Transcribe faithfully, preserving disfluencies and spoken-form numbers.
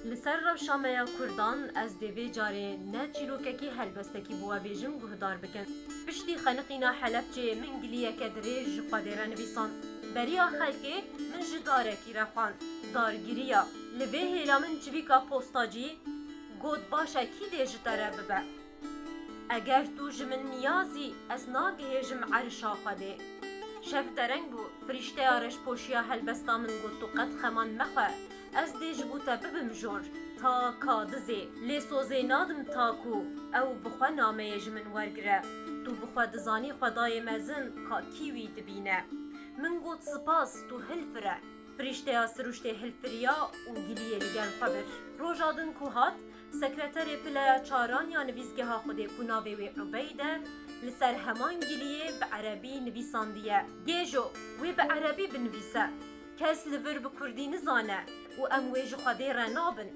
Li ser rewşa me ya Kurdan, ez dê vê carê ne çîrokekî helbestekî bi we bêjim guhdar bikin. Piştî xeniqîna Helebcê min giliyeke dirêj ji Xwedê re nivîsand. Beriya xelkê min ji darekî re xwend. Dar giriya. Li vê hêla min civîka postacî got, baş e, kî dê ji te re bibe? Eger tu ji min niyazî, ez nagihêjim erşa Xwedê. Şev dereng bû, firîşteya reşpoşiya helbesta min got, tu qet xeman mexwe, ez dê ji bo te bibim jor, ta kadizê. Lê sozê nadim ta ku ew bi xwe nameyê ji min wergire. Tu bi xwe dizanî Xwedayê mezin ka kî wî dibîne. Min got, spas, tu hilfire. Firîşteya siruştê hilfiriya û giliyê li gel xwe bir. Roja din ku hat, sekreterê pileya çaran ya nivîsgeha Xwedê ku navê wê Ubeyd e, li ser heman giliyê bi erebî nivîsandiye. Gêjo, wê bi erebî binivîse. Kes li vir bi kurdî nizane û em wê ji Xwedê re nabin.